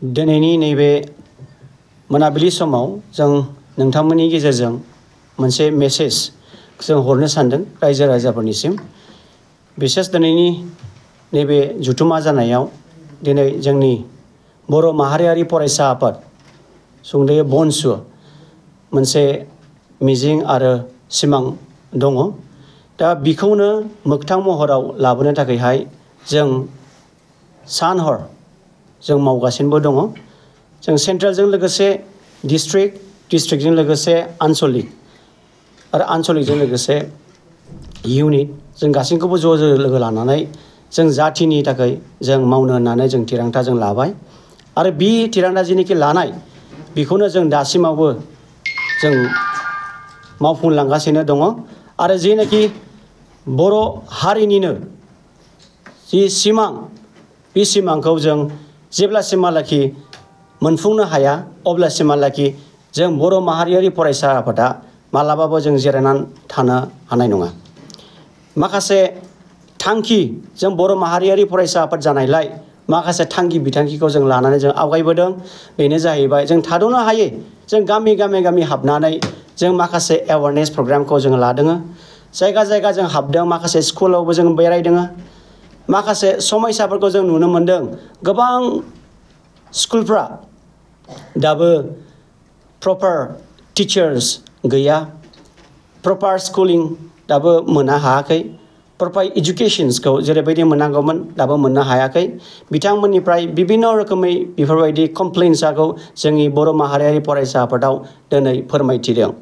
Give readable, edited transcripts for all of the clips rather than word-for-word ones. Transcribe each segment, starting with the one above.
दिनैनि नैबे मोनाबिलि समाव जों नोंथांमोननि गेजेरजों मोनसे मेसेज जों हरनो सानदों रायजो राजाफोरनिसिम। बिसेस दिनैनि नैबे जुथुमा जानायाव दिनै जोंनि बर' माहारियारि फरायसा आफाद सुंद'यै बनसु मोनसे मिजिं आरो सिमां दङ। दा बिखौनो मोगथां महराव लाबोनो थाखायहाय जों सान हर जों मावगासिनोबो दङ। जों सेन्ट्रेलजों लोगोसे डिस्ट्रिक्टजों लोगोसे आनसलिक आरो आनसलिकजों लोगोसे इउनिट जों गासैखौबो ज' लोगो लानानै जों जाथिनि थाखाय जों मावनो होननानै जों थिरांथा जों लाबाय आरो बि थिरांथा जिनिखि लानाय बेखौनो जों दासिमावबो जों मावफुंलांगासिनो दङ आरो जेनाखि बर' हारिनिनो जि सिमां बे सिमांखौ जों जेब्लासिमहालागि मोनफुंनो हाया अब्लासिमहालागि जों बर' माहारियारि फरायसा आफादा मालाबाबो जों जिरायनानै थानो हानाय नङा। माखासे थांखि जों बर' माहारियारि फरायसा आफाद जानायलाय माखासे थांखि बिथांखिखौ जों लानानै जों आवगायबोदों। बेनो जाहैबाय जों थाद'नो हायै जों गामि हाबनानै जों माखासे एवारनेस प्रग्रामखौ जों लादों। जायगा जायगा जों हाबदों, माखासे स्कुलावबो जों बेरायदों। माखासे समयसाफोरखौ जों नुनो मोनदों। गोबां स्कुलफ्रा दाबो प्रपार टिचार्स गैया, प्रपार स्कुलिं दाबो मोननो हायाखै, प्रपार इडुकेसन्सखौ जेरैबायदि मोननांगौमोन दाबो मोननो हायाखै। बिथांमोननिफ्राय बिभिन्न रोखोमै बेफोरबायदि कमप्लेन्सखौ जोंनि बर' माहारियारि फरायसा आफादाव दिनै फोरमायथिदों।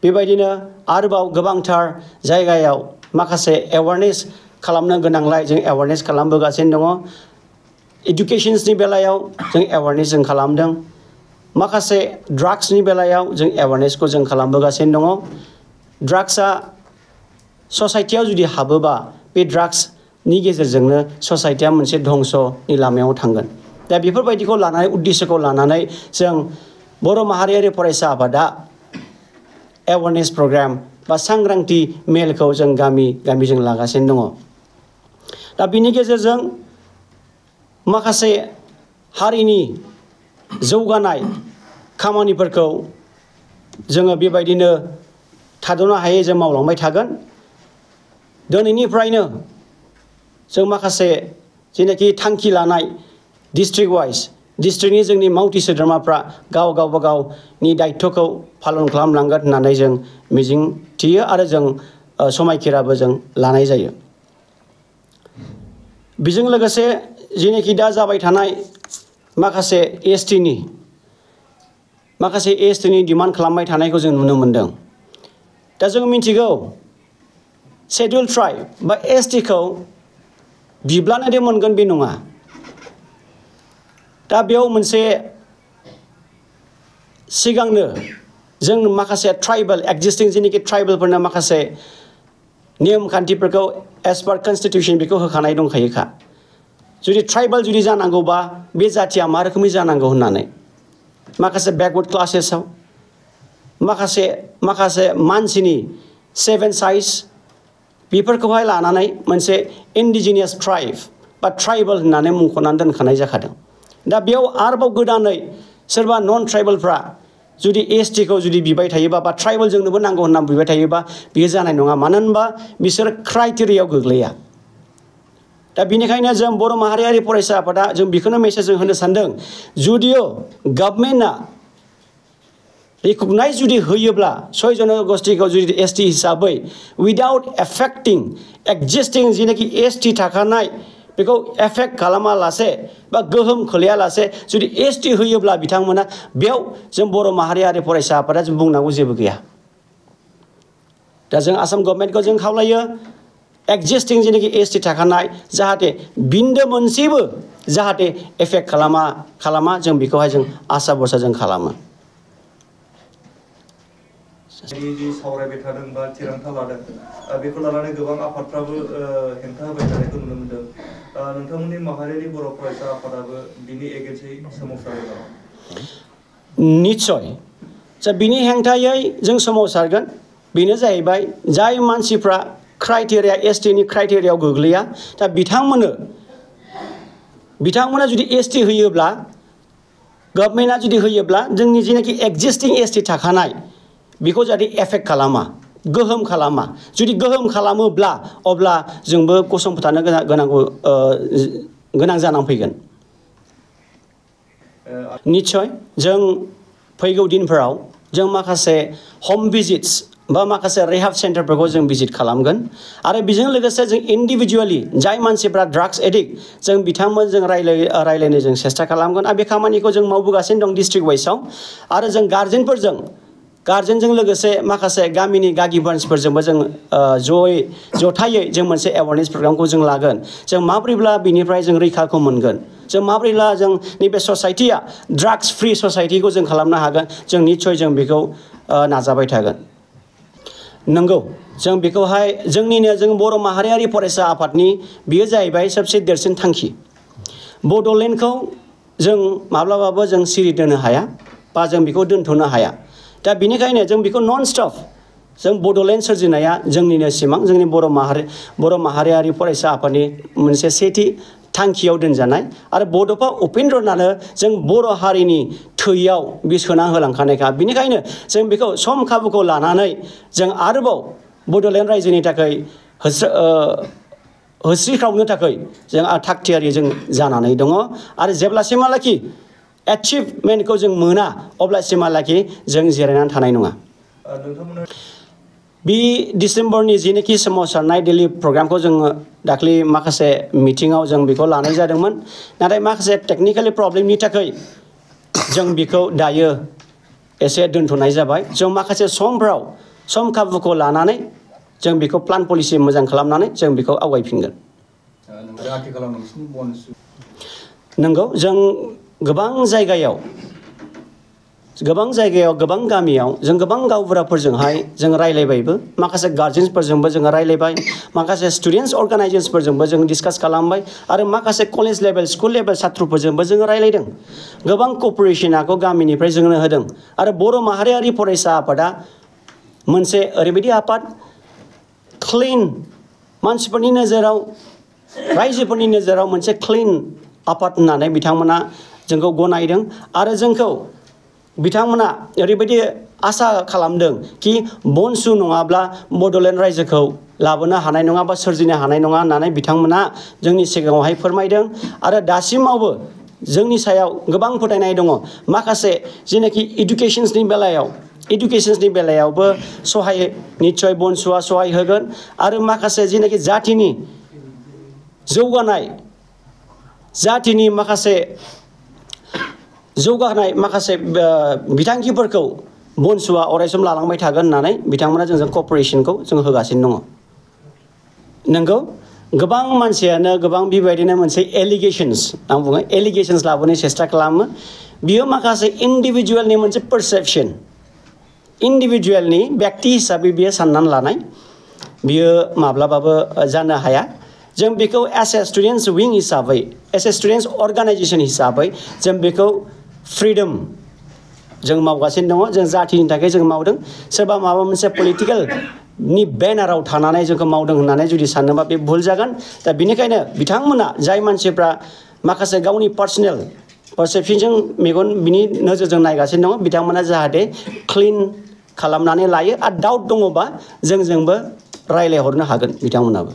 बेबायदिनो आरोबाव गोबांथार जायगायाव माखासे एवारनेस खालामनो गोनांलाय जों एवारनेस खालामबोगासिनो दङ। इडुकेसन्सनि बेलायाव जों एवारनेस जों खालामदों। माखासे ड्राग्सनि बेलायाव जों एवारनेसखौ जों खालामबोगासिनो दङ। ड्राग्सआ ससाइटियाव जुदि हाबोबा बे ड्राग्सनि गेजेरजोंनो ससाइटिया मोनसे धंसनि लामायाव थांगोन। दा बेफोरबायदिखौ लानानै उद्देश्यखौ लानानै जों बर' माहारियारि फरायसा आफादा एवारनेस प्रग्राम बा सांग्रांथि मेलखौ जों गामि जों लागासिनो दङ। दा बिनि गेजेरजों माखासे हारिनि जौगानाय खामानिफोरखौ जोङो बेबायदिनो थाद'नो हायै जों मावलांबाय थागोन। दिनैनिफ्रायनो जों माखासे जेनाखि थांखि लानाय डिस्ट्रिक्ट वाइज डिस्ट्रिक्टनि जोंनि मावथि सोद्रोमाफ्रा गावबा गावनि दायित्वखौ पालन खालामलांगोन होननानै जों मिजिं थियो आरो जों समायखिराबो जों लानाय जायो। बेजों लोगोसे जेनाखि दा जाबाय थानाय माखासे एसटिनि डिमान्ड खालामबाय थानायखौ जों नुनो मोनदों। दा जों मिथिगौ शेड्युल ट्राइब बा एसटिखौ बिब्लानो दे मोनगोन बे नङा। दा बेयाव मोनसे सिगांनो जों माखासे ट्राइबेल एक्जिस्टिं जेनाखि ट्राइबेलफोरनो माखासे नेम खान्थिफोरखौ एस पार कनस्टिटिउसन बेखौ होखानाय दंखायोखा। जुदि ट्राइबेल जुदि जानांगौबा बे जाथिया मा रोखोमनि जानांगौ होननानै माखासे बेकवार्ड क्लासेसाव माखासे मानसिनि 7 साइज बेफोरखौहाय लानानै मोनसे इन्डिजिनियास ट्राइब बा ट्राइबेल होननानै मुंख'नानै दोनखानाय जाखादों। दा बेयाव आरोबाव गोदानै सोरबा नन ट्राइबेलफ्रा जुदि एसटिखौ जुदि बिबाय थायोबा बा ट्राइबेल जोंनोबो नांगौ होननानै बिबाय थायोबा बियो जानाय नङा। मानो होनबा बिसोर क्राइटेरियायाव गोग्लैया। दा बेनिखायनो जों बर' माहारियारि फरायसा आफादा जों बेखौनो मेसेज जों होनो सानदों। जुदिअ गभर्नमेन्टआ रिकगनाइज जुदि होयोब्ला 6 जनगोष्ठीखौ जुदि एसटि हिसाबै उइदाउट एफेक्टिं एक्जिस्टिं जेनाखि एसटि थाखानाय बेखौ एफेक्ट खालामालासे बा गोहोम खोलैयालासे जुदि एसटि होयोब्ला बिथांमोना बेयाव जों बर' माहारियारि फरायसा आफादा जों बुंनांगौ जेबो गैया। दा जों आसाम गभर्नमेन्टखौ जों खावलायो एक्जिस्टिं जेनाखि एसटि थाखानाय जाहाथे बिन्दो मोनसेबो जाहाथे एफेक्ट खालामा जों बेखौहाय जों आसा भरसा जों खालामो। जि सावरायबाय थादों बा थिरांथा लादों बेखौ लानानै गोबां आफादफ्राबो हेंथा होबाय थानायखौ नुनो मोनदों। नोंथांमोननि माहारियारि बर' फरायसा आफादाबो बिनि एगेन्स्टै सोमावसारो नामा? निस्सय जा बिनि हेंथायै जों सोमावसारगोन। बेनो जाहैबाय जाय मानसिफ्रा क्राइटेरिया एसटिनि क्राइटेरियायाव गोग्लैया दा बिथांमोना जुदि एसटि होयोब्ला गभर्नमेन्टआ जुदि होयोब्ला जोंनि जिनाखि एक्जिस्टिं एसटि थाखानाय बेखौ जाहाथे एफेक्ट खालामा गोहोम खालामा जुदि गोहोम खालामोब्ला अब्ला जोंबो गसंथानो गोनां जानानै फैगोन निश्चय जों फैगौ दिनफोराव जों माखासे होम भिजिट्स बा माखासे रिहाब सेन्टारफोरखौ जों भिजिट खालामगोन आरो बेजों लोगोसे जों इन्डिभिजुवेलि जाय मानसिफ्रा ड्राग्स एडिक्ट जों बिथांमोनजों रायलायनो जों सेस्था खालामगोन आरो बे खामानिखौ जों मावबोगासिनो दं डिस्ट्रिक्ट वाइसआव आरो जों गार्जेनजों लोगोसे माखासे गामिनि गागि मानसिफोरजोंबो जों जथायै जों मोनसे एवारनेस प्रग्रामखौ जों लागोन जों माब्रैब्ला बिनिफ्राय जों रैखाखौ मोनगोन जों माब्रैब्ला जों नैबे ससाइटिया ड्राग्स फ्रि ससाइटिखौ जों खालामनो हागोन जों निश्चय जों बेखौ नाजाबाय थागोन नंगौ जों बेखौहाय जों बर' माहारियारि फरायसा आफादनि बेयो जाहैबाय सबसे देरसिन थांखि बड'लेण्डखौ जों माब्लाबाबो जों सिरि दोननो हाया बा जों बेखौ दोनथ'नो हाया दा बेनिखायनो जों बेखौ नन स्टप जों बड'लेण्ड सोरजिनाया जोंनिनो सिमां जोंनि बर' माहारियारि फरायसा आफादनि मोनसे सेथि थांखियाव दोनजानाय आरो बड'फा उपेन्द्रनाथनो जों बर' हारिनि थैयाव बे सोना होलांखानायखा बेनिखायनो जों बेखौ सम खाबुखौ लानानै जों आरोबाव बड'लेण्ड रायजोनि थाखाय होस्रिख्रावनो थाखाय जों थागथियारि जों जानानै दङ आरो जेब्लासिमहालागि एचिभमेन्टखौ जों मोना अब्लासिमहालागि जों जिरायनानै थानाय नङा बे डिसेम्बरनि जिनोखि सोमावसारनाय दिल्ली प्रग्रामखौ जोङो दाख्लै माखासे मिटिङाव जों बेखौ लानाय जादोंमोन नाथाय माखासे टेक्निकेलि प्रब्लेमनि थाखाय जों बेखौ दायो एसे दोनथ'नाय जाबाय जों माखासे सम खाबुखौ लानानै जों बेखौ प्लान पलिसि मोजां खालामनानै जों बेखौ आवगायफिनगोन नंगौ जों गोबां जायगायाव गोबां गामियाव जों गोबां गावबुराफोरजोंहाय जों रायलायबायबो माखासे गार्जेन्सफोरजोंबो जों रायलायबाय माखासे स्टुडेन्टस अर्गानाइजेशनफोरजोंबो जों डिसकास खालामबाय आरो माखासे कलेज लेभेल स्कुल लेभेल साथ्रफोरजोंबो जों रायलायदों गोबां क'पारेशनखौ गामिनिफ्राय जोंनो होदों आरो बर' माहारियारि फरायसा आफादा मोनसे ओरैबायदि आफाद क्लिन मानसिफोरनि नोजोराव रायजोफोरनि नोजोराव मोनसे क्लिन आफाद होननानै बिथांमोना जोंखौ गनायदों आरो जोंखौ बिथांमोना ओरैबायदि आसा खालामदों कि बनसु नङाब्ला बड'लेण्ड रायजोखौ लाबोनो हानाय नङा बा सोरजिनो हानाय नङा होननानै बिथांमोना जोंनि सिगाङावहाय फोरमायदों आरो दासिमावबो जोंनि सायाव गोबां फोथायनाय दङ माखासे जेनाखि इडुकेशननि बेलायावबो सहाय निश्चय बनसुआ सहाय होगोन आरो माखासे जेनाखि जातिनि जौगानाय बिथांखिफोरखौ बनसुआ अरायसम लालांबाय थागोन होननानै बिथांमोना जोंजों क'पारेशनखौ जों होगासिनो दङ नंगौ गोबां मानसियानो गोबां बेबायदिनो मोनसे एलिगेशन्स लाबोनो सेस्था खालामो बियो माखासे इन्डिभिजुवेलनि मोनसे पारसेप्शन इन्डिभिजुवेलनि व्यक्ति हिसाबै बियो साननानै लानाय बियो माब्लाबाबो जानो हाया जों बेखौ एस ए स्टुडेन्टस विं हिसाबै एस ए स्टुडेन्टस अर्गानाइजेशन हिसाबै जों बेखौ फ्रिडम जों मावगासिनो दङ जों जातिनि थाखाय जों मावदों सोरबा माबा मोनसे पलिटिकेलनि बेनाराव थानानै जोंखौ मावदों होननानै जुदि सानोबा बे भुल जागोन दा बेनिखायनो बिथांमोना जाय मानसिफ्रा माखासे गावनि पार्सनेल पारसेप्शनजों बिनि नोजोरजों नायगासिनो दङ बिथांमोना जाहाथे क्लिन खालामनानै लायो आरो डाउट दङबा जोंजोंबो रायलायहरनो हागोन बिथांमोनाबो